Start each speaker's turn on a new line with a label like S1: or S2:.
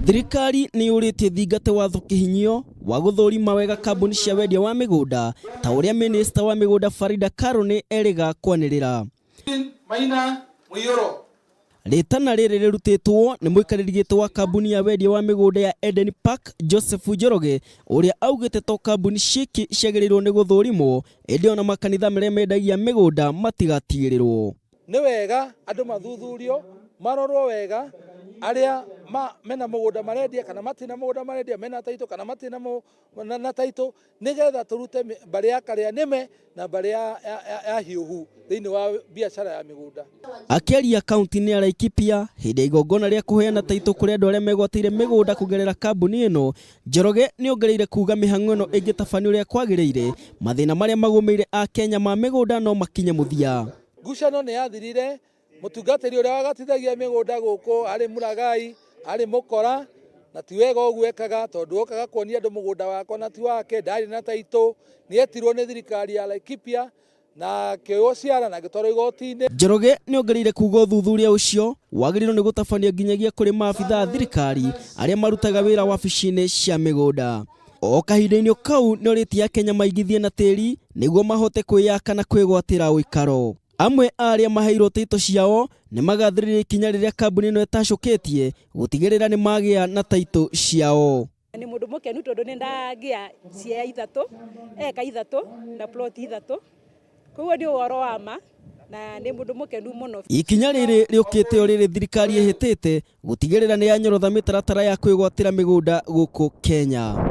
S1: Thirikari nĩ yũrĩtie thingate watho kĩhinyio wa gũthũrima wega kambuni cia wendia wa mĩgũnda ta ũrĩa minista wa mĩgũnda Farida Karoni erĩga kwanĩrĩra.
S2: Maina Muiyuro.
S1: Rĩtana rĩrĩ rĩrutĩtwo nĩ mũikarĩri gĩtĩ wa kambuni ya wendia wa mĩgũnda ya Eden Park Joseph Njoroge ũrĩa augĩte to kambuni ciki ciagĩrĩirwo nĩ gũthũrimwo ĩndĩ ona makanitha marĩa mendagia mĩgũnda matigatigĩrĩrwo.
S2: Nĩ wega andũ mathuthurio marorwo wega arĩa mena mũgũnda marendia kana matirĩ na mũgũnda marendia, mena taitũ kana matirĩ na taitũ, nĩgetha tũrute mbarĩ ya karĩa nĩme na mbarĩ ya hiũhu thĩinĩ wa biacara ya mĩgũnda.
S1: Akĩaria kaunti-inĩ ya Laikipia hĩndĩ ya igongona rĩa kũheana taitũ kũrĩ andũ arĩa megwatĩire mĩgũnda kũgerera kambuni ĩno, Njoroge nĩongereire kuga mĩhang'o ĩno ĩngĩtabanio ũrĩa kwagĩrĩire, mathĩna marĩa magũmĩire Akenya ma mĩgũnda no makinye mũthia.
S2: Ngucanio nĩ yathirire, mũtungatĩri ũrĩa wagatithagia mĩgũnda gũkũ arĩ Muragai, arĩ mũkora, na ti wega ũguo ekaga tondũ okaga kuonia andũ mũgũnda wakwa na ti wake, ndarĩ na taitũ, nĩetirwo nĩ thirikari ya Laikipia na akĩoywo ciara na agĩtwarwo igoti-inĩ.
S1: Njoroge nĩongereire kuga ũthuthuria ũcio wagĩrĩirwo nĩ gũtabanio nginyagia kũrĩ maabitha a thirikari arĩa marutaga wĩra wabici-inĩ cia mĩgũnda. O kahinda-inĩ kau nĩorĩtie Akenya maigithie na tĩri nĩguo mahote kwĩyaka na kwĩgwatĩra ũikaro. Amwe a arĩa maheirwo taitũ ciao nĩ magathĩrĩria ikinya rĩrĩa kambuni ĩno ĩtacũkĩtie gũtigĩrĩra nĩ magĩa na taitũ ciao.
S3: Nĩ mũndũ mũkenu tondũ nĩ ndagĩa cia ithatũ, eka ithatũ na plot ithatũ, koguo nĩ ũhoro wa ma na nĩ mũndũ mũkenu mũno.
S1: Ikinya rĩrĩ rĩũkĩte o rĩrĩ thirikari ĩhĩtĩte gũtigĩrĩra nĩ yanyorotha mĩtaratara ya kwĩgwatĩra mĩgũnda gũkũ Kenya.